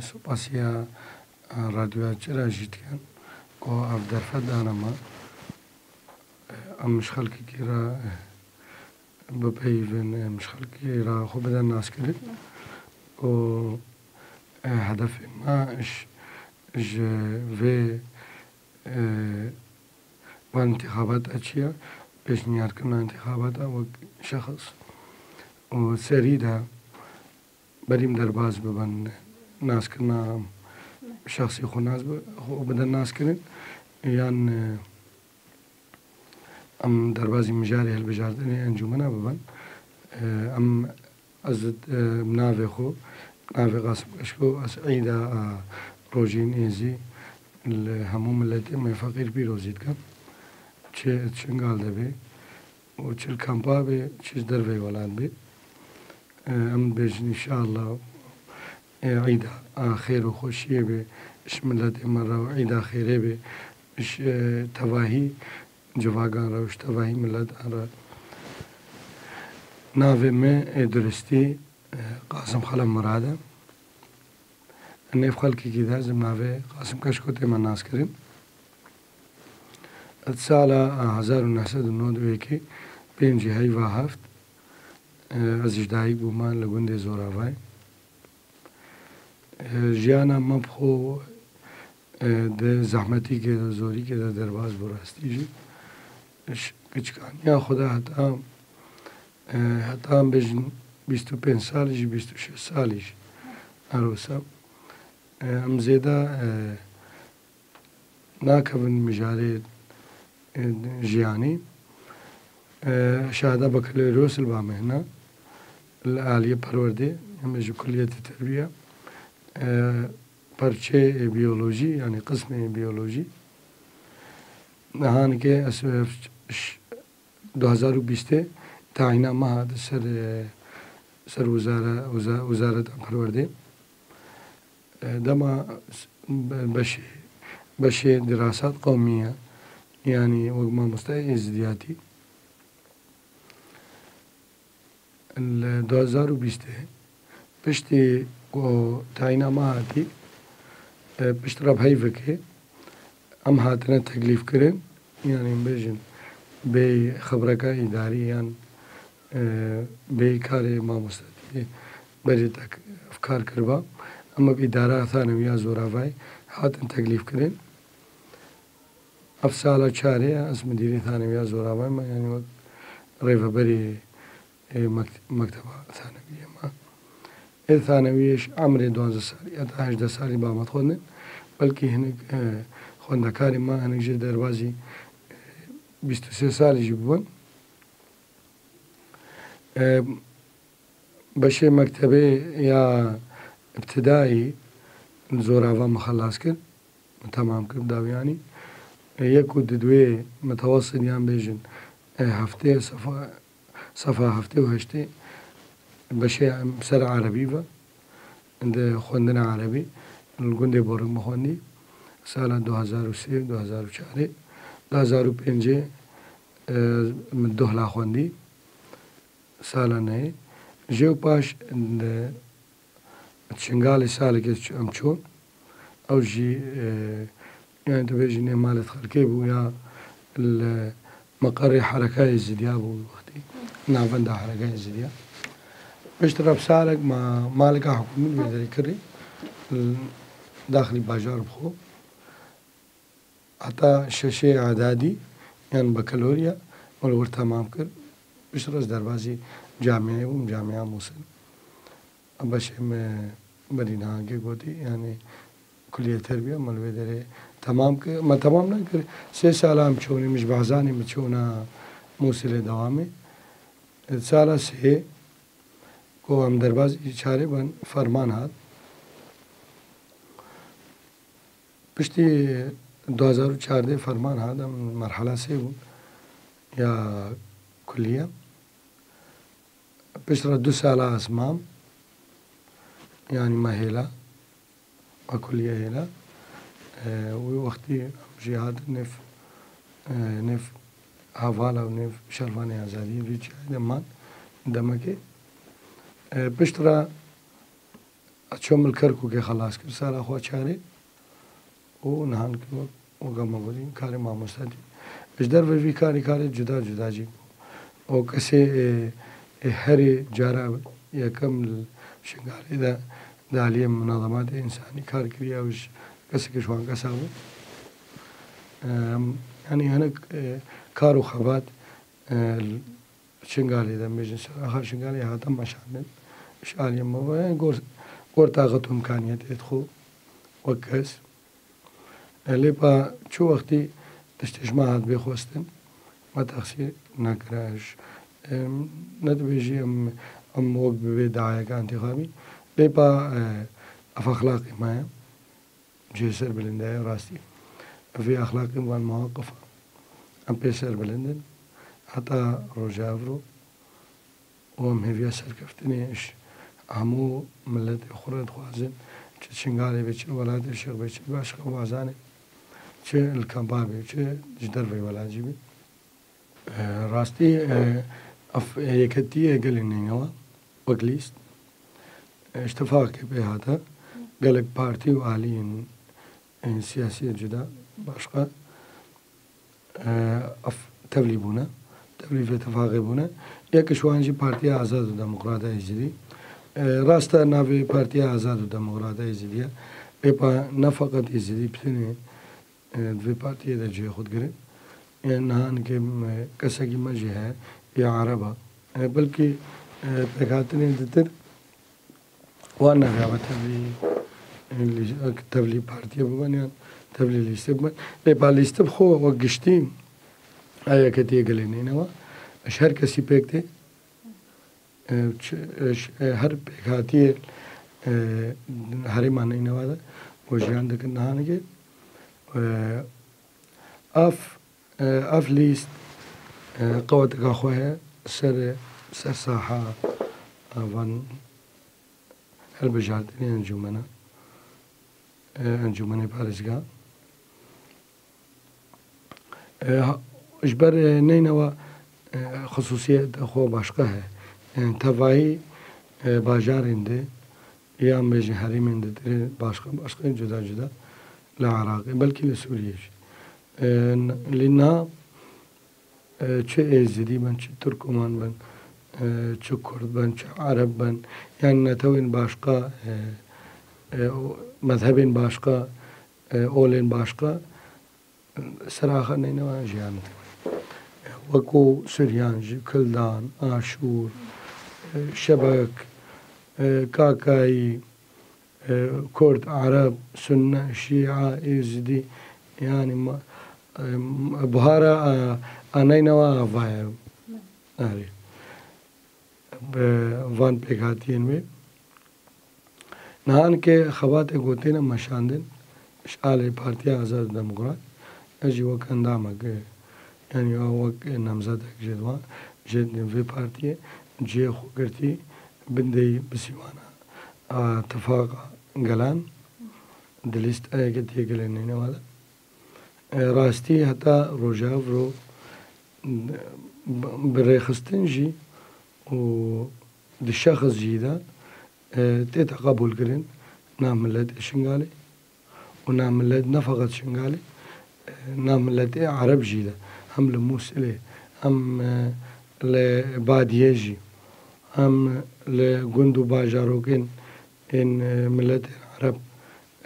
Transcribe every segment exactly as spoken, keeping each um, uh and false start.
Spasiya, e, radyoya Çira jî dikin ku ev derfet dane me. E, em ji xelkekî re, e, bipeyivin, em ji xelkê re xwe bidin naskirin û, e, hedefê me ji, ji vê, e, van întixabata çi ye, pêşniyarkirina întixabata wek şexs û serî de berî em derbas bibin, naskirina şexsê xwe nas bi-, xwe bidin naskirin, yan, e, em derbazî mijarê hilbijartinê encûmena bibin. E, em, ez, e, navê xwe, navê Qasim Keşko, ez eyda, e, rojên êzî li hemû miletê me feqîr pîrozî dikim. Çi Çingal de bê û çi li kampa bê, çi ji derveyî welat bê. E, em dibêjin înşallah, e, eyda a xêr û xweşiyê bê, ji miletê me re û eyda xêrê bê, ji, e, tevahî civagan re û ji tevahî miletan re. Navê me ê duristî, e, Qasim Xelef Murad e. Nêv xelkekî de ez bi navê Qasim Keşko tême naskirin. Di sala hezar û neh sed û nod û yekê, pêncî heyva heft, e, ez ji dayik bûme li gundê Zoravayê. E, jiyana me bi xwe, e, di zehmetîkê de, zorîkê de derbas bû rastî jî. Ji kiçikaniya xwe de heta, e, heta em bêjin bîst û pênc salî jî, bîst û şeş salî jî her wisa. E, em zêde, e, nakevin mijarê, e, jiyanî. E, şahada bakaloryosa li ba me hene, li aliyê perwerdê, em ji kuliyetê terbiye, e, perçê, e, biyolojî, yanî qismê biyolojî. Niha nike ez, e, ş-, du hezar û bîstê tayîna me hat ser, e, ser wizara-, wiza-, wizareta perwerdê. E, dema s-, be-, beşê, beşê dirasat qewmî ye. Yanî wek mamosteyê êzidiyatî. Li du hezar û bîstê piştî ku tayîna me hatî, e, pişt re bi heyvekê em hatine teklîfkirin, yanî em bêjin bêyî xibreka îdarî yan, e, bêyî karê mamostetiyê berê te ev kar kiriba, em bi îdara thanewiya Zoravayê hatin teklîfkirin. Ev sala çarê ye, ez midîrê thanewiya Zoravayê me, yanî wek rêveberê, e, mekt-, mekteba thanewiyê me. Ê thanewiyê ji emrê duwazdeh salî heta hejdeh salî ba me dixwendin. Belkî hinek, e, xwendekarên me, hinek jê derbazî, e, bîst û sê salî jî bibin. E, beşê mektebê ya îbtidayî li Zorava me xelas kir, me temam kir bi dawiyanî. E, yek û di duwê mitewesît yan bêjin, e, heftê sefa, sefa heftê û heştê beşê em ser erebî ve, di xwendina erebî li gundê Borik me xwendî. Sala du hezar û sê, du hezar û çarê, du hezar û pêncê, e, min Duhla xwendî. Sala neyê. Jê û paş li Çingalê salekê çû-, em çûn. Ew jî, e, yani tu bêjî nê malê xelkê bû ya li meqerê Hereka Êzidiya bû wextî. Navenda Hereka Êzidiya. Piştre bi salek ma maleka hikûmî li wê derê kirî. Daxilî bajar bixwe. Heta şeşê îdadî, yan bakalorya, me li wir temam kir. Piştre ez derbazî camiyayê bûm, camiya Mûsil. Beşê me berî niha gê gotî, yanî kulîye terbiye me li wê derê temam kir. Me temam nekir. Sê sala em çûnê, min ji Behzanê min çûna Mûsilê dewamê. Sala sê ku em derbazî çarê bin, ferman hat. Piştî du hezar û çardeh ferman hat, em merhala sê bûn ya kulliye. Piştre du sala ez mam, yanî me hêla, me kulliye hêla. E, wî wextî em jî hatin nêv, e, nêv hevala û nêv şervanê azadiyê vê çiyayê de man demekê. E, piştre Çûm li Kerkûkê xelas kir, sala xwe çarê û nihan wek, wek me gotî, karê mamoste dî. Ji dervê vî karî karê cuda cuda jî bû. Û kesê, ê, ê herê cara yekem li Şingalê de di aliyê munazematê însanî kar kiriye û ji keseke ji wan kesa bû. Em, yanî hinek, e, kar û xebat, e, Şingalê de, em bêjin ser axa Şingalê hate meşandin. Ji aliyê me ve, yani gor, gor taqet û imkaniyetê xwe wek kes. E, lê pa çi wextî tiştê ji me hat bê xwestin, me texsîr nekire. Ji, em, ne dibêjî em, em wek bibê dayeka întîxabî. Lê pa, e, ev exlaqê me ye. Cihê serbilind e, rastî. Vê exlaqên van mewaqif em pê serbilind in. Heta roja evro û em hêviya serkeftinê ji hemû miletê xwe re dixwazin. Çi Şingalê be, çi li welatê Şêx be, çi li başqa bazanê, çi li kampa be, çi ji derveyî welat jî be. E, rastî, e, ev yeketî ye gelê neynewa, wek lîst. E, îtîfaqê pê hate, gelek partî û aliyên, e, siyasî cuda, başqa, e, ev tevlî bûne, tevlî vê îtîfaqê bûne. Yek ji wan jî Partiya Azad û Demokrata Êzidî. E, rast e, navê Partiya Azad û Demokrata Êzidî ye. Lê pa ne feqet Êzidî, bi tenê e, di vê partiyê de cihê xwe digirin. E, niha nike, e, kesekî me jî heye, ya Ereba. E, belkî, e, pêkhatinên ditir wan nexiyabe tevlî, e, lî-, tevlî partiyê biben yan tevlî lîstê biben. Lê pa lîste bi xwe wek giştî, e, yeketiyê gelê neynewa. Ji her kesî pêk tê. E, ç-, e, ş-, e, her pêkhatiyê, e, herêma neynewa de û jiyan dikin niha nike. E, ev, e, ev lîst, e, qeweteka xwe heye ser, ser saha, e, van hilbijartinê encûmena, e, encûmenê parêzga. E, ha, ji ber, e, neynewa, e, xisûsiyeta xwe başqa heye. E, tevahî, e, bajarên de, yan bêjin herêmên de, tê başqa, başqa cuda cuda li Iraqê, belkî li Sûriyê jî. E, n-, lê niha, e, çi Êzidî bin, çi Tirkoman bin, e, çi Kurd bin, çi Ereb bin, yanî netewên başqa, e, e, û mezhebên başqa, e, olên başqa, ser axa neynewa jiyan dikin. Wekû Suryan jî, Kildan, Aşûr, e, Şebek, e, Kakayî, e, Kurd, Ereb, Sunne, Şîa, Êzidî, yanî ma-, e, buhara, e, a neynewa ava ye. Erê. Bi van pêkhatiyên wê. Niha nike xebatê ku têne meşandin ji alê Partiya Azad û Demokrat, ez jî wek endamek, yanî ya wek namzetek ji wan, ji vê partiyê cihê xwe girtî, bindeyî bi sîwana, a, tifaqa gelan, di lîst A K T gelê neynewa de. E, rastî heta roja evro bi rêxistin jî û di şexs jî de, e, tête qebûlkirin nav miletê Şingalê û nav milet ne feqet Şingalê, e, nav miletê Ereb jî de, hem li Mûsilê, hem, e, li Badiyê jî, hem li gund û bajarokên ên, e, miletên Ereb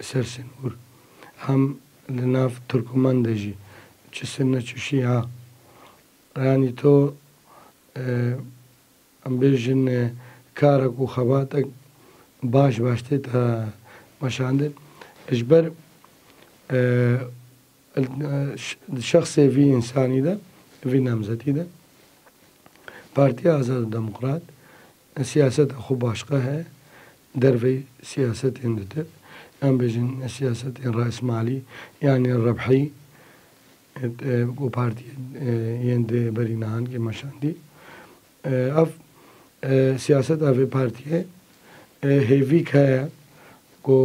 ser sinûr, hem li nav Tirkmen de jî, çi Sunne çi Şîa. Yanî to, e, em bêjin, e, karek û xebatek baş baş tête meşandin. Ji ber, e, e, ş-, şexsê vî însanî de, vî namzetî de, Partiya Azad û Demokrat, siyaseta xwe başqa heye, derveyî siyasetên ditir, em bêjin siyasetên rasmalî, yanî rebhî, e, e, ku partiyên, e, yên di berî nihan kê meşandî. E, ev, e, siyaseta vê partiyê, e, hêvîk heye ku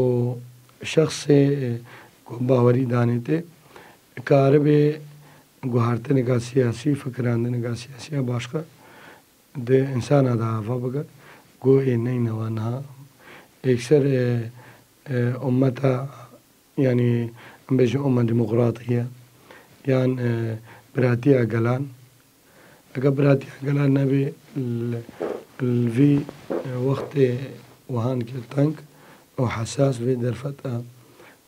şexsê, e, ku bawerî danê tê, karibe guhartineka siyasî, fikirandineka siyasî ya başqa di însana de ava bike, ku ê neynewa niha yekser, e, e, ummeta, yanî em bêjin umma demokratî ye, yan, e, biratiya gelan. Eger biratiya gelan nebê, li, li vî, e, wextê wihan ki teng û hesas vê derfet e,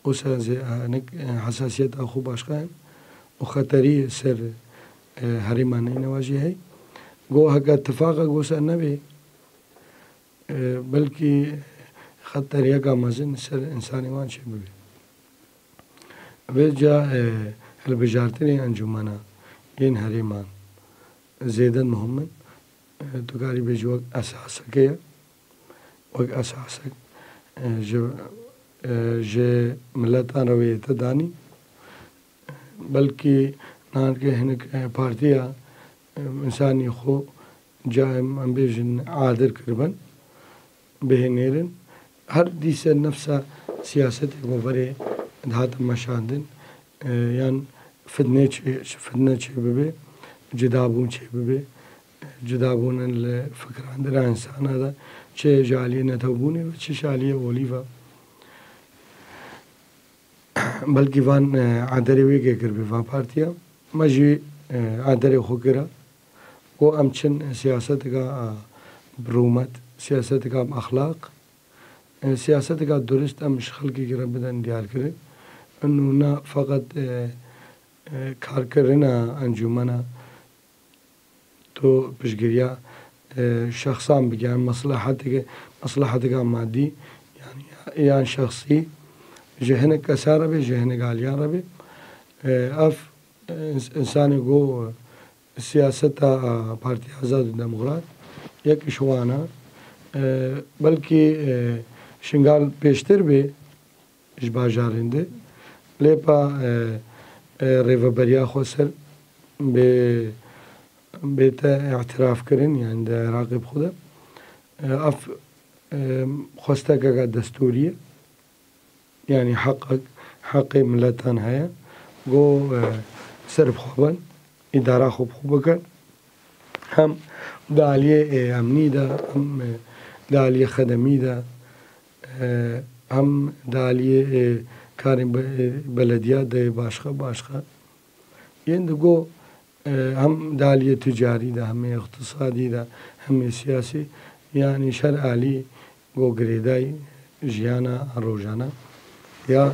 wisa zê, e, hinek, e, hesasiyeta xwe başqa in û xeterî ser, e, herêma neynewa jî hey. Go heke tifaqek wisa nebê, e, belkî xeteriyeka mezin ser însanê wan çêbibe. Vêca, e, hilbijartinê encûmena yên herêman zêde muhim in. E, tu karî bêjî wek esaseke ye, wek esasek, e, ji, e, ji miletan re wê yê te danî. Belkî nanke hinek, e, partiya, e, însanî xwe ca em, em bêjin adir kiribin, bihênêrin. Her dîse nefsa siyasetê ku berê dihate meşandin, e, yan fitne çê, fitne çê bibe, cudabûn çê bibe, cudabûn li fikrandina însana de, çi ji aliyê netewbûnê ve, çi ji aliyê olî ve. Belkî van, e, ederê wê kê kiribê van partiya. Me jî, e, ederê xwe kira. Ku em çin siyasetika, e, bi rûmet, siyasetika bi exlaq, e, siyasetika durist em ji xelkekî re bidin diyarkirin. Û ne feqet, e, e, karkirina encûmena tu piştgiriya, e, şexsan bike, yan mesleheteke, mesleheteka madî, yan, yan şexsî, ji hinek kesa re be, ji hinek aliyan re be. E, ev, e, ins-, însanê ku siyaseta, e, Partiya Azad û Demokrat, yek ji wan e. E, belkî, e, Şingal pêştir be, ji bajarên de. Lê pa, e, e, rêveberiya xweser bê, bête îtirafkirin, yanî di Iraqê bi xwe de. E, ev, e, xwestekeke destûrî ye. Yanî heqek, heqê miletan heye. Go, e, ser bi xwe bin, îdara xwe bi xwe bikin. Hem di aliyê, e, emnî de, hem, e, di aliyê xedemî de, e, hem di aliyê, e, karên be-, e, belediya de başqa, başqa. Yên digo, e, hem di aliyê ticarî de, hem ê iqtisadî de, hem ê siyasî, yanî ji her alî go girêdayî jiyana rojane ya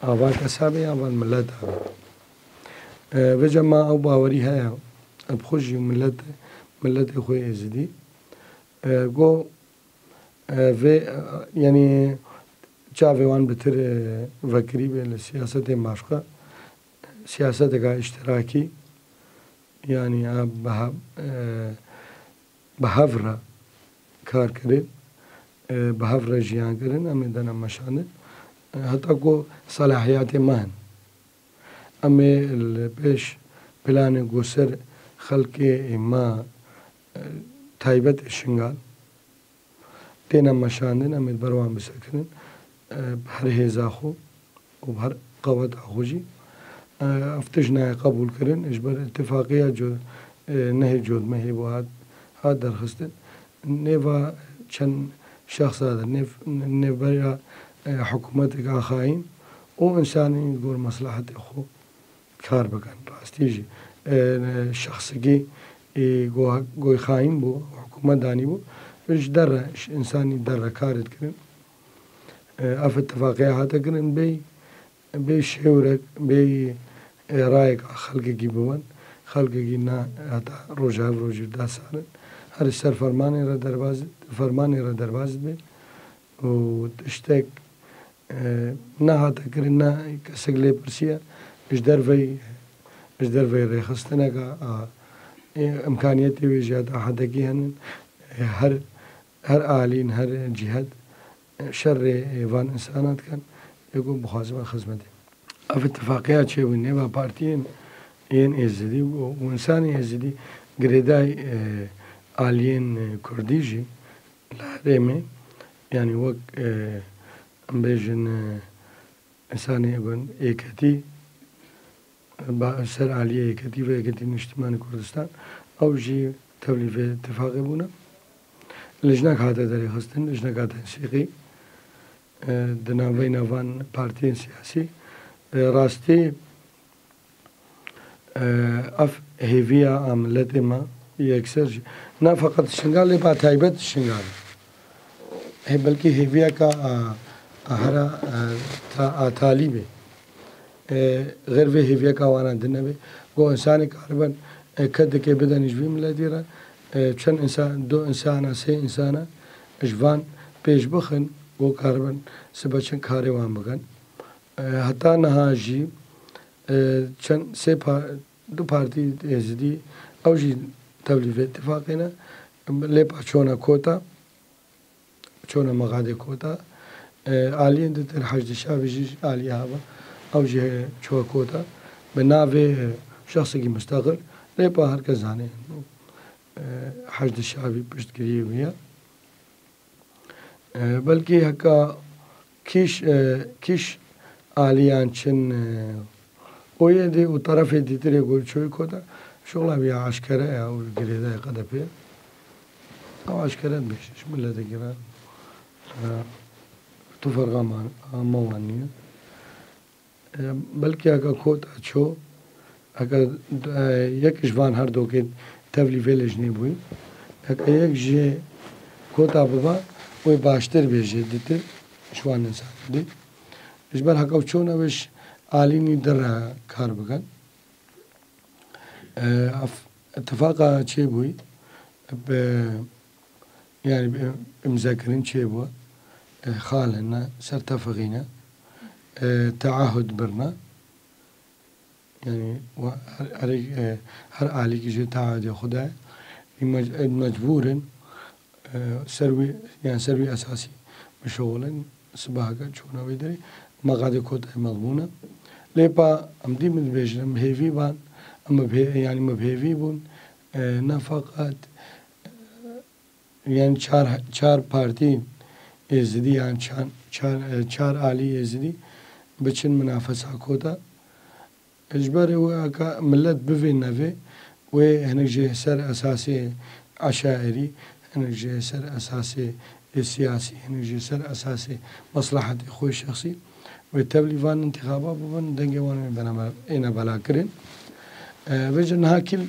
a van kesa be ya van mileta be. E, vêca ma ew bawerî heye, bi xwe jî milet, miletê xwe Êzidî, e, go, e, vê, e, yanî çavê wan bitir, e, vekirî be li siyasetên başqa, siyaseteka îştirakî, yanî, e, bi hev-, e, bi hev re kar kirin, e, bi hev re jiyan kirin, em ê dene meşandin. E, heta ku selahiyatê me hene. Em ê li pêş planê ku ser xelkê me, e, taybet ê Şingal têne meşandin, em ê li ber wan bisekinin, e, bi her hêza xwe û bi her qeweta xwe jî. E, ev tişt nayê qebûlkirin, ji ber îtifaqiya co-, e, nehê cotmehê bû hat, hat derxistin. Nêva çend şexsa de, nêv-, nêvberiya, e, hikûmeteke xayîn û însanî li gor meslehetê xwe kar bikin. Rastî jî, e, şexsekî, e, go-, goy xayîn bû, hikûmet danî bû, ji derre, ji însanî derre kar dikirin. E, ev îtifaqiya hate kirin, bê, bê şêwrek, bê, e, rayek a xelkekî biwin. Xelkekî ne heta roja ev rojî da sar in. Her ji ser fermanê re derbas, fermanê re derbas dibe û tiştek, e, nehate kirin, ne kesek lê pirsiye. Ji dervey, ji dervey rêxistineke, a, e, imkaniyetê wê jî heta hedekî henin. E, her, her alîn, her cihet, e, şerê, e, van însana dikin, ê ku bixwazibe xizmetê. Ev îtifaqiya çêbû nêva partiyên yên Êzidî û, û însanê Êzidî girêdayî, e, aliyên, e, Kurdî jî li herêmê, yanî wek, e, em bêjin, e, însanê gon êketî, ba-, ser aliyê êketî ve êketî Niştimanê Kurdistan, ew jî tevlî vê tifaqê bûne. Lijnek hate derêxistin, lijneka tensîqî, e, di navbeyna van partiyên siyasî. E, rastî, e, ev hêviya a miletê me yekser jî, ne feqet Şingal, lê ba taybet Şingal. Hê belkî hêviyeka a, a hera, e, ta-, a talî be. E, xêr vê hêviyeka wana din nebe. Go insanê karibin, e, kedekê bidin ji vî miletî re. E, çend insan, du insana, sê insana ji van pêş bixin, go karibin sibe çend karê wan bikin. E, heta niha jî, e, çend sê pa-, du partî êzidî, ew jî tevlî vê tifaqê ne. Lê pa çona kota, çûne mexadê kota. E, aliyên ditir Heşdî Şavî jî aliyê hava. Ew jî çûye kota. Bi navê, e, şexsekî musteqil. Lê pa her kes zane, e, Heşdî Şavî piştgiriyê wî ye. E, belkî heka kîş, e, kîş aliyan çin, e, O Y D û terefê dîtirê ku çûyî kota, şoxla wî ya eşkere ye û girêdayê K D P. Ew eşkere dibêje, ji miletekî re, e, tu ferqa ma, ma wan nîne. E, belkî heke kota ço, heke, e, yek ji van her dokê tevlî vê lijnê bûyî, heke yek jê kota biba, wê baştir bêje dîtir ji wan însan dî. Ji ber heke ew çûne wê ji alînî din re kar bikin. E, ev îtifaqa çêbûyî, bi, yanî bi îmzekirin çêbû, e, xal hene, ser tefixîne, e, teahud birine. Yanî, wa-, her, her, e, her alîkî jê teahudê xwe daye. Mec-, mecbûr in, e, ser wî, yanî ser wî esasî bişixulin, sibaheke çûna wê derê, mexadê kotayê mezmûn e. Lê pa em dî min dibêjin, em hêvî ban, em bi hê-, yanî me bi hêvî bûn, e, ne feqet, e, yanî çar, çar partî êzidî, yanî çar, çar, e, çar alî êzidî biçin minafesa kota. Ji ber wê heke milet bivê nevê, wê hinek jê ser esasê eşairî, hinek jê ser esasê siyasî, hinek jê ser esasê meslehetê xwe şexsî, wê tevlî van întixaba bibin, dengê wan wê bena-, êne belakirin. E, vêca niha kîl,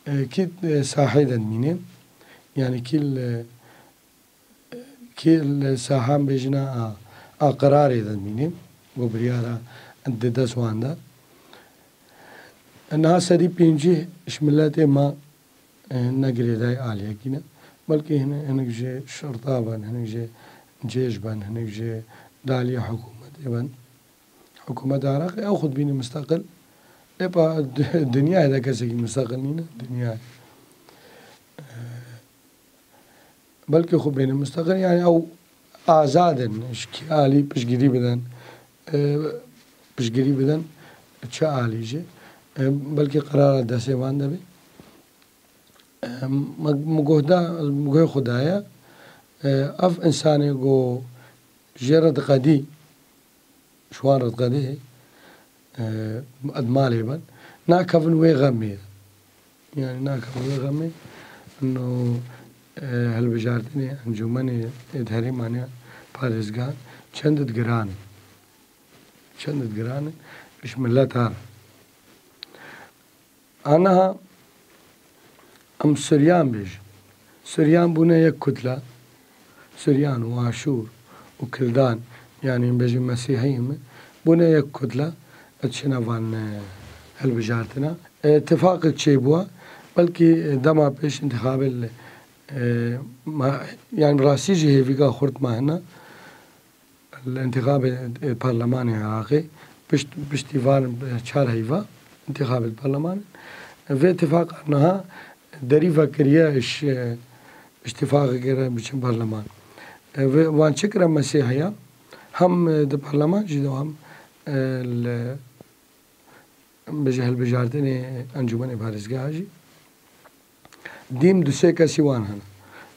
e, kî, e, sahê de dimîne, yanî kîl, e, Kî li sahan bêjina a, a qirarê de dimîne, ku biryara di dest wan de. Niha sedî pêncî ji miletê me, e, ne girêdayî aliyekî ne. Belkî hin-, hinek jê şirta ben, hinek jê cêj ben, hinek jê daliya hikûmetê ben. Hikûmeta Iraqê ew xwe dibîne misteqil. Lê pa di-, dinyayê de kesekî misteqil nîne. Dinyayê. E, Belkî xwe bêne misteqil, yanî ew azad in, ji kî alî piştgirî bidin, e, piştgirî bidin çi alî jî. E, belkî qerara destê wan de be. E, me, me guh da, guhê xwe daye, e, ev însanê ku jê re diqedî, ji wan re diqedê, e, di malê bin, nakevin wê xemê. Yanî nakevin wê xemê. No, e, hilbijartinê encûmenê ê di herêman ya parêzgan çend di giran in. Çend di giran in. Ji mileta re. Aniha em Suryan bêjin. Suryan bûne yek kutle. Suryan û Aşûr û Kildan, yanî em bêjin Mesîhî me, bûne yek kutle, diçine van, e, hilbijartina. E, îtifaqek çêbûye, belkî, e, dema pêş întixabê li, e, ma, yanî rastî jî hêvîka xurt ma hene. Li întixabê, e, parlemanê Iraqê, pişt-, piştî van, e, çar heyva, întixabê parlemanê, vê îtifaqa niha derî vekiriye ji, e, ji îtifaqekê re biçin parleman. E, vê, wan çi kire Mesîhiya? Hem, e, di parleman jî de hem, e, li bêje hilbijartinê Encûmenê Parêzgeha jî dîm du sê kesî wan hene.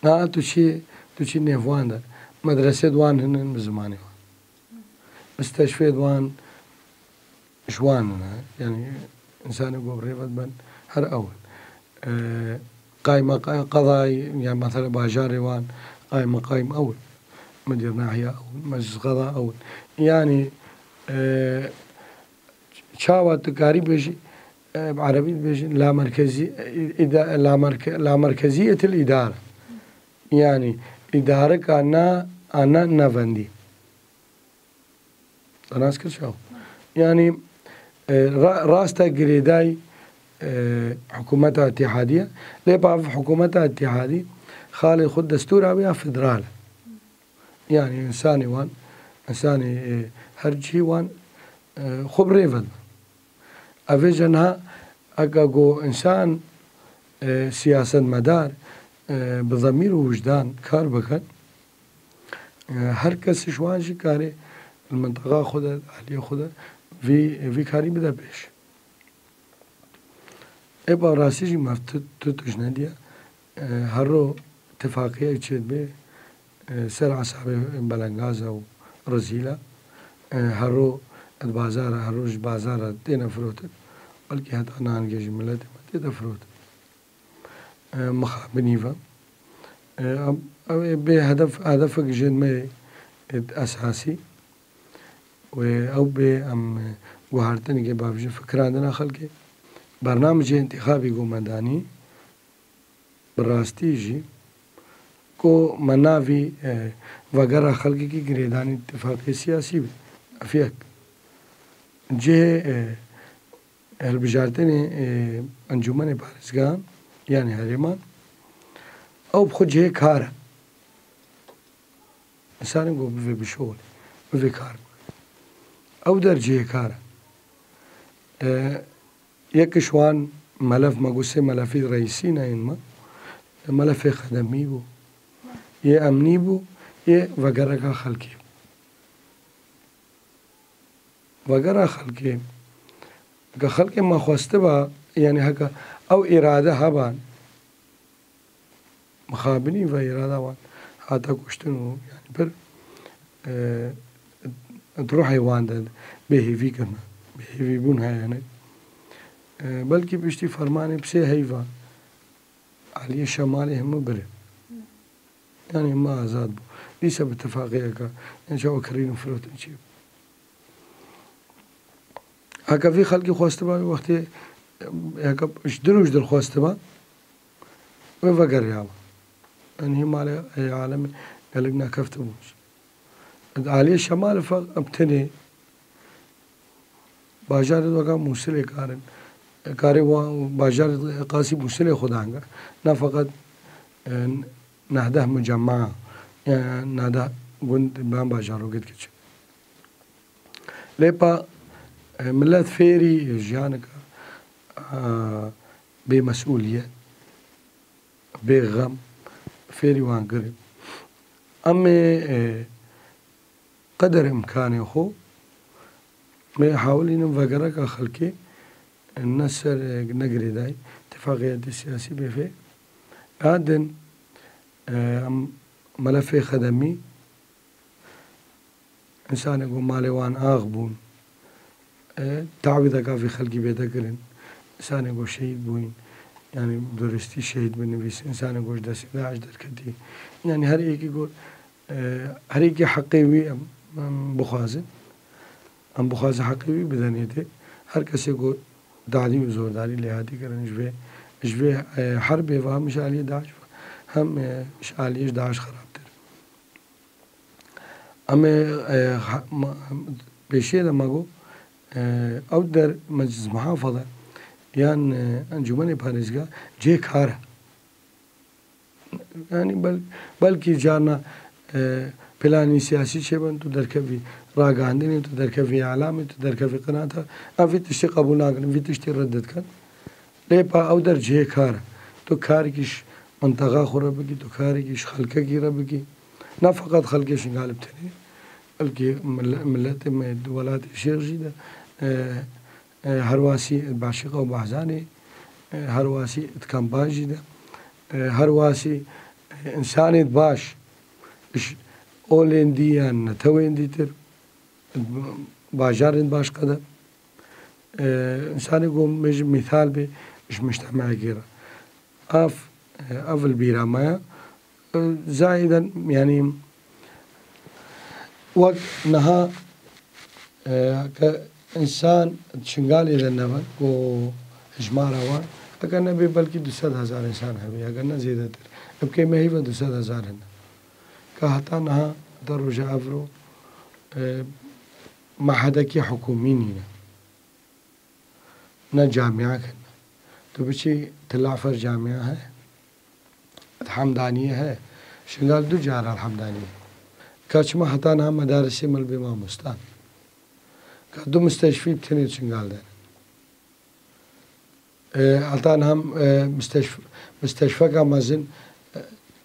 Niha tu çî, tu çî nêv wan de. Medresê di wan hene bi zimanê wan. Misteşfê di wan ji wan hene. Yanî însanê ku bi rêve diben her ew in. Eee, qayma qe-, qedayî, yanî mesela bajarê wan, Qaymeqayim ew in, mudir nahiya ew in, meclis qeda ew in. Yanî, e, çawa tu karî bêjî, e, bi erebî dibêjin, lamerkezî-, îda-, lamerke-, lamerkeziyetil îdare. Yanî, îdareka na, a na navendî. Te nas kir çawa? Yanî, e, ra-, rasta girêdayî, e, hikûmeta îtîhadî ye. Lê bav hikûmeta îtîhadî xalê xwe destûra wê ya federal e. Yanî, însanê wan, însanê, e, her cihê wan, e, xwe bi rê ve dibe. Ev ê jî niha eke ku însan, e, siyasetmedar, e, bi zemîr û wijdan kar bikin, e, her kes ji wan jî karê li minteqa xwe de, aliyê xwe de vî, vî karî bide pêş. Ê, bi rastî jî me tu, tu tişt nediye. E, her ro tifaqiyek çêdibe, e, ser esabê belengaza û rizîla. E, her ro di bazara, her roj bazara têne firotin. Belkî heta nahangê jî miletê me têde firotin. E, mixabinî ve. E, em, ew ê bê hedef, hedefek jê me, e, esasî. Wê ew bê em, e, guhartinekê bavêjin fikirandina xelkê. Bernamecê întîxabî ku me danî, bi rastî jî ku me navî, e, vegera xelkekî girêdanî tifaqê siyasî be. Ev yek. Cihê, e, hilbijartinê, e, encûmenê parêzgehan, yanî herêman, ew bi xwe cihê kar e. Însanê ku bivê bişuxulê, bivê kar bike. Ew der cihê kar e. E, yek ji wan melef me got sê melefî reîsî ne yên me. Melefê xedemî bû. Yê emnî bû, yê vegereka xelkê bû. Vegera xelkê, heke xelkê me xwestiba, yanî heke ew îrade heban, mixabinî ve îrada wan hate kuştin û yanî pir, e, di ruhê wan de bêhêvî kirine, bêhêvîbûn heye ne. E, belkî piştî fermanê bi sê heyva aliyê şemalê hemû bire. Yanî me azad bû. Dîsa bi tifaqiyeke, yanî çawa kirîn û firotin çê bû. Heke vî xelkî xwestiba wê wextê, heke ji din û ji din xwestiba, wê vegeriyaba. Yanî hî malê, ê, alemê gelek nakefti bûn. Di aliyê şemalê fe em tenê bajarê weka Mûsilê karin. Karê wan bajarê qasî Mûsilê xwe dahenge. Ne feqet, e, nehdeh mucemma, e, nehdeh gund ban bajarokê dikiçin. Lê pa, e, millet fêrî jiyaneke, e, bê mesûliyet, bê xem, fêrî wan kirin. Em ê, e, qeder imkanê xwe, me hawilînin vegereka xelkê, ne ser, e, ne girêdayî, tifaqiyetê siyasî bê fê. A din, e, em melefê xedemî, însanê ku malê wan ax bûn, e, tawîdeka vî xelkî bête kirin, însanê ku şehîd bûyîn, yanî duristî şehîd binivîsin, însanê ku ji destê DAIŞ derketî, yanî her êkî ku, e, her êkî heqê wî em, em bixwazin, em bixwazin heqê wî bidenê tê. Her kesê ku dadî û zordarî lê hatî kirin ji vê, ji vê, e, herbê ve hem ji aliyê DAIŞ ve, hem, e, ji aliyê ji DAIŞ xerabtir. Em ê, e, ha-, ma-, pêşiyê de me got, e, ew der Meclis Muhafaza yan, e, Encûmenê Parêzgeha cihê kar e. Yanî bel-, belkî carna, e, planî siyasî çêbin, tu derkevî ragihandinê, tu derkevî îlamê, tu derkevî qinata. Em vî tiştî qebûl nakin, vî tiştî red dikin. Lê pa ew der cihê kar e. Tu karekî ji minteqa xwe re bikî, tu karekî ji xelkekî re bikî. Ne feqet xelkê Şingalê bi tenê, belkî mil-, miletê me di welatê Şêx jî de, e, e, herwasî Başîqa û Bahzanê, e, herwasî di kampan jî de, e, herwasî, e, însanê baş ji olên dî yan netewên dîtir, bajarên başqa de. E, însanê ku bêjin mîsal bê ji mujtemekê re. Ev, e, ev li bîra me ye. Zayiden, yanî, wek niha, e, ke însan Şingalê de nebe ku hijmara wan, eger nebê belkî du sed hezar însan hebe, eger ne zêdetir. Em kêm e hîva du sed hezar hene. Ka heta niha, heta roja evro, e, mehedekî hikûmî nîne. Ne camiyek hene. Tu biçî Tilafer camiya heye. Hemdaniyê heye. Şingal du cara Hemdaniyê. Ka çima heta niha medarisê me li bê mamostan. Ka du misteşfî bi tenê Şingal de ne. E, heta niha, e, misteşf-, misteşfeka mezin, e,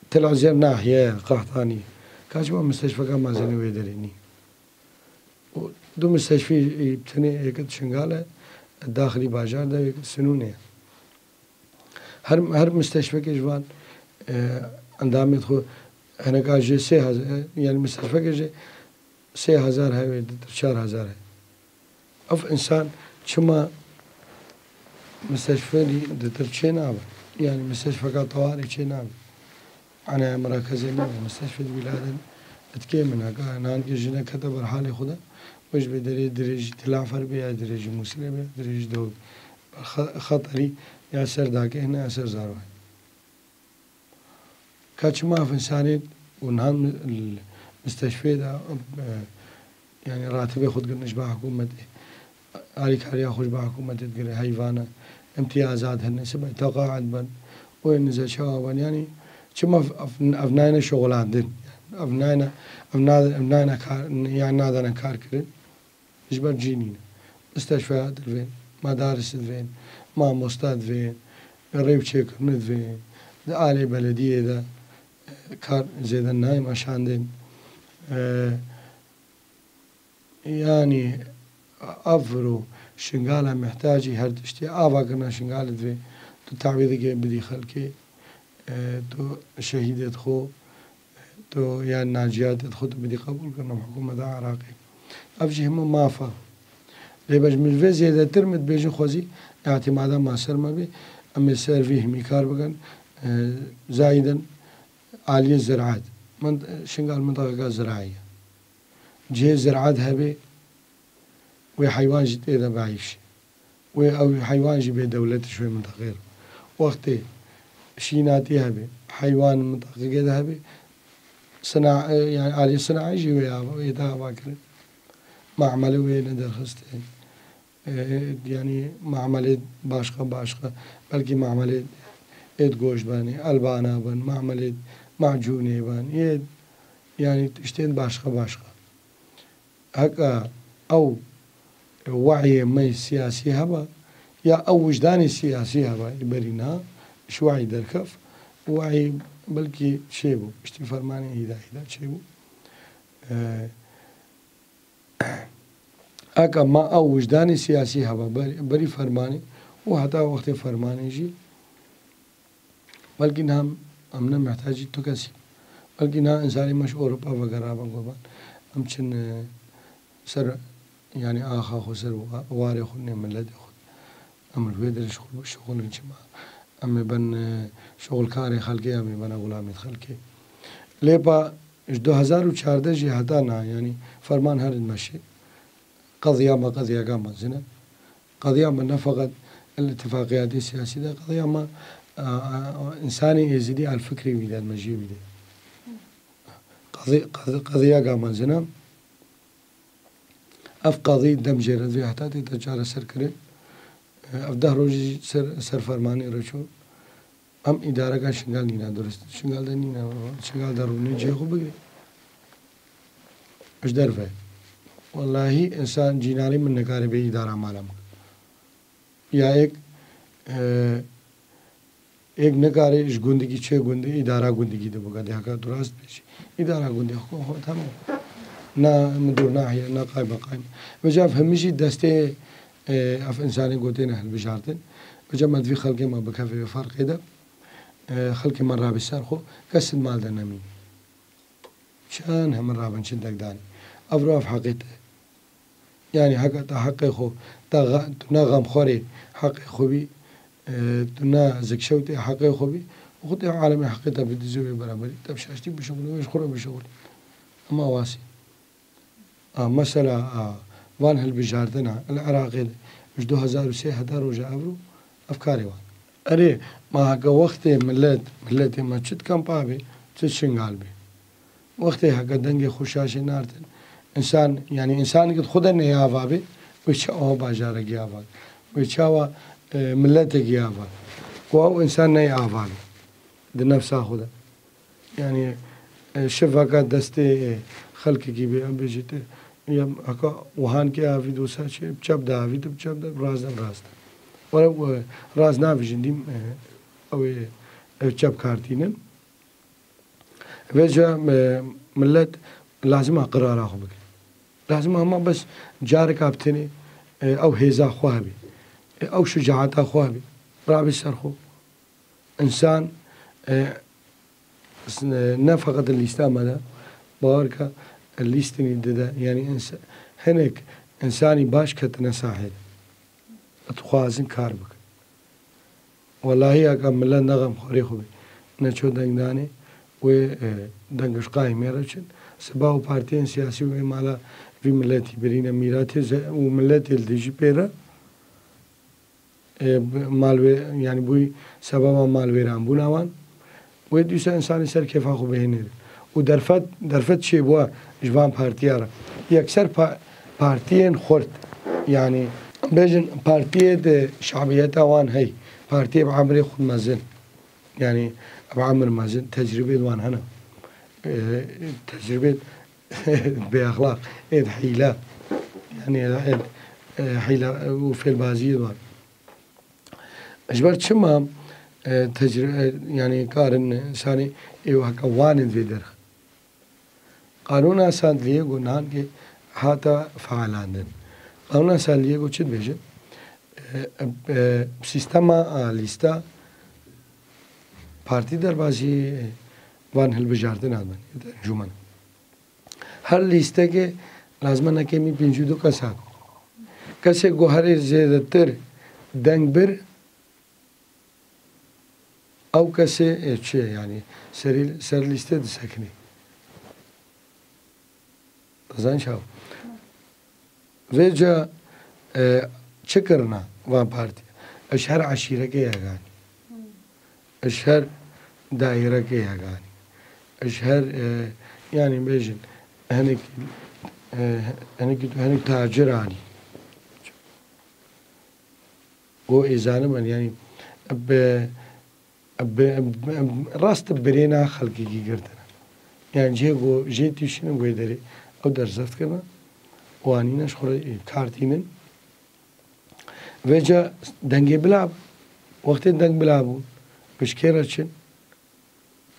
Til Uzeir nahiye ye, Qehtanî. Ka çima misteşfeka mezin wê derê nî? Û du misteşfî, e, tenê yek di Şingal e, daxilî bajar de, yek di Sinûnê ye. Her, her misteşfekê ji van, e, endamê xwe, hineka jê sê hezar, e, yanî misteşfekê jê sê hezar hebe, ditir çar hezar hebe. Ev însan çima misteşfê ditir çê nabe? Yanî misteşfeka tewarê çê nabe? Anaya mirakezê me, misteşfê di wîladen etkê min heka, nahangê jine kete ber halê xwe de, wê ji bê derê dirêjî Tilafer be ya dirêjî Mûsilê be, dirêjî Dewr be. Ber xe-, xeterî ya ser Dakê hene ya ser Zarwayê. Ka çima ev însanê û niha mi-, l-, misteşfê de, e, yanî ratibê xwe digirin ji ba hikûmetê, alîkariya xwe ji ba hikûmetê digire, heyvana, imtiyazat hene, sibê teqaet ben, û ên nize çawa ben, yanî çima ev, ev, ev nayne şixulandin, ev nayne, ev na-, ev nayne kar, yan nadane kar kirin. Ji ber cî nîne. Misteşfeya divên, medaris divên, mamosta divên, rêwçêkirin divên, di alê belediyê de, e, kar zêde nayê meşandin. E, yanî, ev ro Şingala mihtacî her tiştê, avakirina Şingalê divê tu tawîdekê bidî xelkê, e, tu şehîdê xwe, tu yan naciyatê xwe tu bidî qebûl kirina hikûmeta Iraqê. Ev jî hemû maf e. Lê be ji min vê zêdetir min dibêjin xwezî îtîmada ma ser me bê, em ê ser vî hemî kar bikin. E, zayiden aliyê ziraet. Min, Şingal mintaqeka ziraî ye. Cihê ziraet hebe, wê heywan jî tê de bieyşe. Wê ew heywan jî bê dewletê ji wê mintaqê re. Wextê şînatî hebe, heywan mintaqekê de hebe, sina-, e, yani alî sinaî jî wê ava, wê de ava kirin. Mamelê wê ne derxistin. E, yani mamelê başqa başqa, belkî mamelê êd goşt benê, elbana ben, mamelê macûnê ben, êd, yani tiştên başqa başqa. Heka ew we'yê me siyasî heba, ya ew wijdanê siyasî heba, î berî niha ji we'yî derkef, we'yî belkî çêbû, piştî fermanê hîda hîda çêbû. E, heka ma ew wijdanê siyasî heba, ber-, berî fermanê û heta wextê fermanê jî, Belkî niha em ne mihtacî tu kesî. Belkî niha însanê me ji Ewropa vegerabin, gotin, em çin, e, ser, yani axa xwe, ser wa-, warê xwe, nê miletê xwe. Em li wê derê şixul, şixulin çima? Em ê ben, e, şixulkarê xelkê, em ê bena xulamê xelkê. Lê pa ji du hezar û çardeh jî heta niha, yani ferman her dimeşe. Qediya me qediyeka mezin e. Qediya me ne feqet li îtifaqiyatê siyasî de, qediya me, a, a, însanê êzidî el fikrê wî de, mejiyê wî de. Qedi-, qedi-, qediyeka mezin e. Ev qedî dem jê re divê heta tête çareserkirin. Ev deh rojî ser, ser fermanê re çû. Em îdareka Şingal nîne durist. Şingal de nîne. Şingal de rûnê cihê xwe bigire. Ji derve. Wellahî însan cînarî min nikare bê îdara mala min. Ya êk, e, êk nikare ji gundikî çê gundê îdara gundikî de bike. Dê heka tu rast bêjî. Îdara gundê xwe, xwe tamam. Na midur nahiye, na qaymeqam. Vêca ev hemî jî destê, e, ev însanê gotê ne hilbijartin. Vêca me divê xelkê me bikeve wê ferqê de. E, xelkê me rabê ser xwe, kes di mal de nemîne. Çend hemin rabin, çi dek danî. Ev ro ev heqê te. Yani heke te heqê xwe, te xe-, tu ne xemxwerê heqê xwe bî, e, tu ne zikşewtê heqê xwe bî, Xwedê alemê heqê te bidizê wê beraberî, te bi şaştî bişuxulî, wê ji xwe re bişuxulî. Ema wasî. A, mesela, a, van hilbijartina li Iraqê de ji du hezar û sê heta roja evro ev karê wan. Erê, ma heke wextê millet, milletê me çi di kampa bê, çi Şingal bê. Wextê heke dengê xwe şaşê nartin, însan, yanî însanekî di xwe de neyê ava bê, wê çawa bajarekî ava bê? Wê çawa, e, milletekî ava bê? Ku ew însan neyê ava bê di nefsa xwe de. Yanî, e, şiveka destê, e, xelkekî bê, em bêjî te, ya heka wihankê avî dosa çê, bi çep de avî te, bi çep de, bi rast de, bi rast de. Were, e, rast navîjin dîm, e, ew ê, ew çep kartînin. Vêca, e, millet lazim a qirara xwe bike. Lazim a hema bes careka bi tenê, e, ew hêza xwe hebî. E, ew şucaeta xwe hebî. Rabî ser xwe. Însan, e, s-, e, ne feqet lîsta me de, bawer ke lîstinî dide, yanî ins-, hinek însanî baş ketine sahê de. Dixwazin kar bikin. Welahî, heke millet ne xemxwarê xwe bê, neço dengdanê, wê, e, deng ji qayî mêr re çin. Siba û partiyên siyasî wê mala vî miletî birîne mîratê ze-, û miletê li dijî pê re, e, bi-, malwê-, yanî bûyî sebeba malwêranbûna wan. Wê dîsa însanî ser kêfa xwe bihênê. Û derfet, derfet çêbûwa ji van partiya re. Yekser pa-, partiyên xurt, yanî bêjin partiyê de şabiyeta wan hey, partiyê bi emrê xwe mezin, yanî bi emir mezin, tecrûbê di wan hene. E, tecrûbê bêexlaq, ê hîle, yanî ê, e, hîle û fêlbaziyê di wan. Ji ber çima, e, tecrû-, e, yanî karin însanê ê weke wanê divê derxin. Qanûna sandliyê ku niha hate feelandin. Qanûna sandliyê ku çi dibêje? E, e, e, sîstema a lîsta partî derbasî van hilbijartina min, encûmen. Her lîstekê lazim e ne kêmî pêncî û du kes hebe. Kesê ku herî zêdetir deng bir, ew kesê, e, çi ye, yanî serî, ser lîstê disekinî. Dizan çawa? Vêca, e, çi kirina van partî? Ji her eşîrekê yek anî. Ji her daîrekê yek anî. Ji her, e, yanî bêjin, hinek, e, hinek, hinek tacir anî. Û ê zanibin, yanî bi, bi, bi, rast birêna xelkekî girtine. Yanî cihê ku jê tîşînin wê derê ew derzeft kirine û anîne ji xwe re kar tînin. Vêca dengê bila bû. Wextê deng bila bûn, ji kê re çin?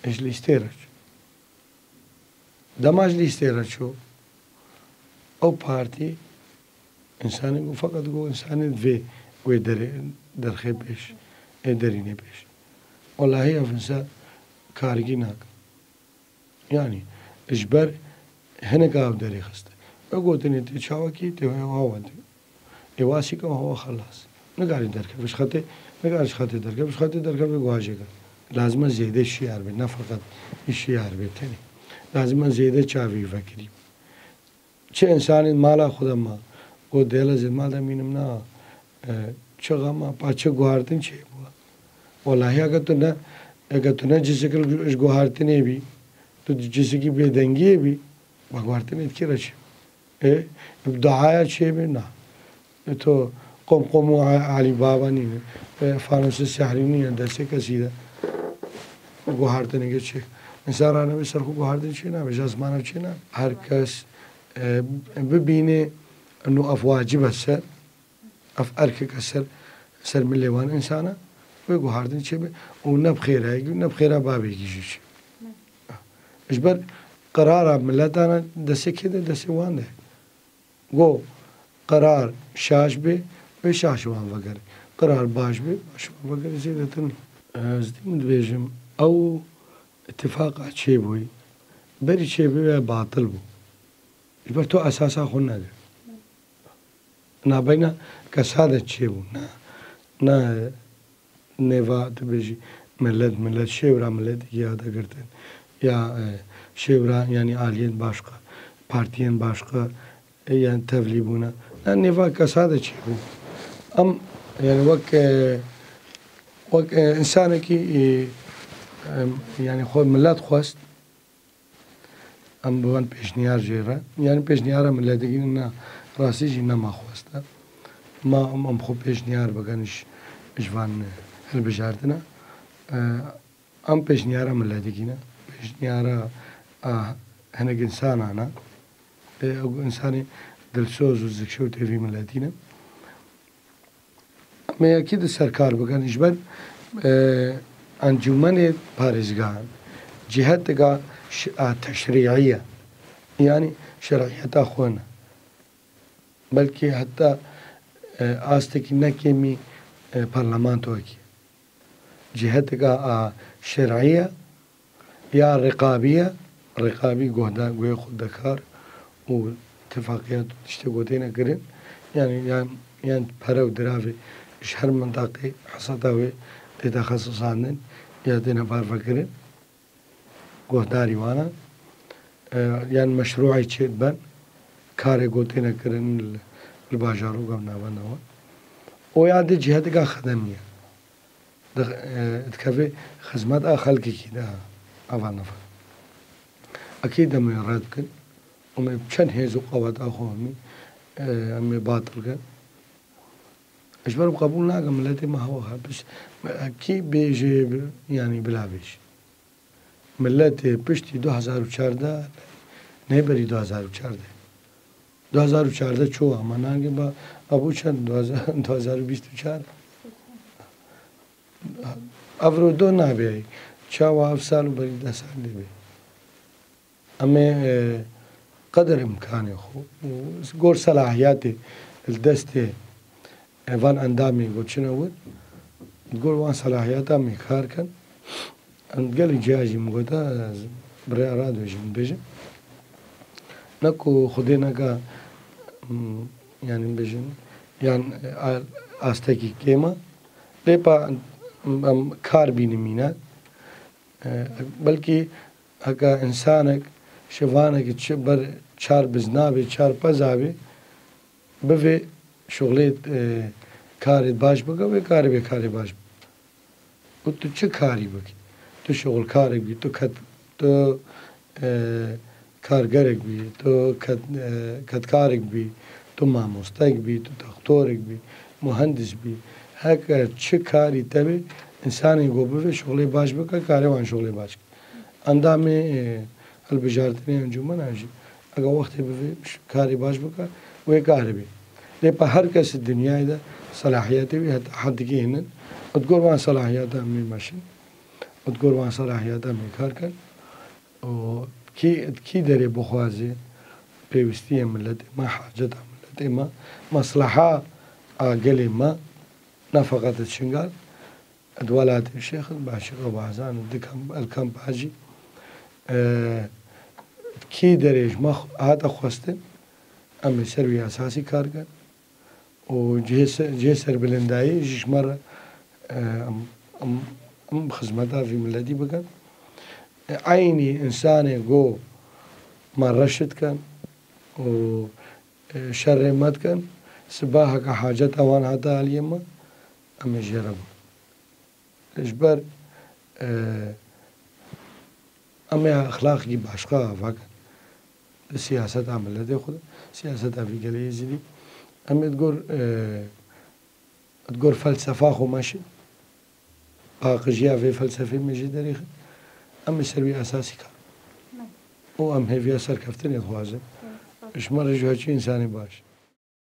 Ji lîstê re çin. Dema ji lîstê re çû, ew partî, însanê ku feqet ku însanê divê wê derê, derxê pêş, ê derînê pêş. Welahî ev însan kargî nake. Yanî, ji ber hinek av derê xiste. Me gotinê tê çawekî, tê hewa wendê. Ê wasî ke hewa xelas. Nikarî derkeve ji xetê, nikarî ji xetê derkeve, ji xetê derkeve guhacê ke. Lazim e zêde şiyar be, ne feqet şiyar be tenê. Lazim e zêde çavî vekirî. Çi însanên mala xwe de ma, got dêle zê mal de mînim na, e, çi xema, pa çi guhartin çêbû. Welahî, heke tu ne, heke tu ne cisikil ji guhartinê bî, tu cisikî bêdengiyê bî, ba guhartinê dikê re çi? E, bi duaya çêbî, na. E, to qom qom û A-, Alî Baba nîne. E, fanûsê sehrî nîne, destê kesî de. Guhartineke çê. Însan ranebe ser xwe guhartin çê nabe, ji esmana çê nabe. Her kes, e, bibîne, eno ev wacib e ser, ev erkeke ser, ser milê wan însana, wê guhartin çêbe û ne bi xêrayekî û ne bi xêra babekî jî çê. Ji ber qirara miletana destê kê de, destê wan de. Go, qirar şaş bê, wê şaş wan vegerê. Qirar baş bê, baş wan vegerê, zêdetir nî. Ez dî min dibêjim, ew îtifaqa çêbûyî, berî çêbûyê batil bû. Ji ber tu esasa xwe nede. Nabeyna kesa de çêbû, na, na nêva tu bêjî, Millet, millet şêwra milletî ya de girtin. Ya, e, şêwra, yanî aliyên başqa, partiyên başqa, e, yan tevlî bûne. Yan nêva kesa de çêbû. Em, yanî wek, e, wek, e, însanekî, e, em, yanî xwe millet xwest. Em bi wan pêşniyar jê re. Yanî pêşniyara miletekî ne, rastî jî nema xwest e. Ma em, em xwe pêşniyar bikin ji, ji van hilbijartina. E, em pêşniyara miletekî ne. Pêşniyara, a, hinek însanan e. E, ew însanê dilsoz û zikşewtê vî miletî ne. Em ê yekî di ser kar bikin. Ji ber, e, encûmenê parêzgehan cihetika ş-, a, teşrî'î ye. Yanî şer'iyeta xwe ne. Belkî heta, e, astekî ne kêmî, e, parlamentoyekî. Cihetika a şer'î ye. Ya riqabî ye, riqabî guhda-, guhê xwe dekar û tifaqiyat û tiştê ku têne kirin, yanî yan, yan pere û diravê ji her mintaqê heseta wê tê daxisisandin ya têne parvekirin, guhdarî wan e. E, yan meşrûê çê diben, karê ku têne kirin li, li bajaroka navenda wan. O ya di cihetika xedemî ye. Di-, e, dikeve xizmeta xelkekî de, ava nifa. Ekî demê red bikin, em ê çend hêz û qeweta xwe hemî, e, em ê batil kin. Ji ber qebûl nakim, miletê me hewa xwe pişt, kî bêjê, yanî bila bêjê. Miletê piştî du hezar û çardeh, neyberî du hezar û çardeh. Du hezar û çardeh çû, ama nagê ba, ba bû çend? Du hezar, du hezar û bîst û çar. Evro do nabe. Çawa ev sal û berî deh sal dê be. Em ê, e, qedir imkanê xwe û gor selahiyatê li destê, e, van endamê ku çine wir, gor van selahiyata em ê kar kin. Em gelek cihê jî min gote, ez bi rêya radyo jî min bêjim. Ne ku Xwedê neka, m, yanî bêjin, yan, e, a-, astekî kêm e. Lê pa em, em kar bînimîne. E, belkî heke însanek şivanekî çi ber çar biznavê, çar pezavê bivê şuxulê, e, karê baş bike, wê karê bê karê baş bike. Û tu çi karî bikî? Tu şuxulkarek bî, tu ket-, tu, e, kargerek bî, tu ket-, e, kedkarek bî, tu mamostek bî, tu doktorek bî, muhendis bî. Heke çi karî te bê, însanê ku bivê şuxulê baş bike, karê wan şuxulê baş ke. Endamê, e, hilbijartinê encûmena jî, ega wextê bivê ş-, karê baş bike, wê karê bê. Lê pa her kes di dinyayê de selahiyetê wî heta heddikê hîn in. Û di gor van selahiyeta em ê meşin. Û di gor van selahiyeta em ê kar kin. Û kî, kî derê bixwaze pêwîstiyê miletê me, haceta miletê me, mesleha a gelê me, ne feqet di Şingal, di welatê Şêx, di Başîqa Bazan, di kamp, el kampa jî, e, kî derê ji me hate xwestin, em ê ser wî esasî kar kin. Û cihê se-, cihê serbilindayî jî ji me re, e, em, em, em xizmeta vî miletî bikin. E, eynî însanê ku me reş dikin û, e, şerê me dikin, siba heke haceta wan hate aliyê me, em ê jê re bin. Ji ber, e, em ê exlaqekî başqa ava kin. Di siyaseta miletê xwe de, siyaseta vî gelê Êzidî. Em ê di gor, e, di gor felsefa xwe meşin. Paqijiya vê felsefê me jê derêxin. Em ê ser wî esasî kar. Û em hêviya serkeftinê dixwazin. Ji me re ji heçî însanê baş.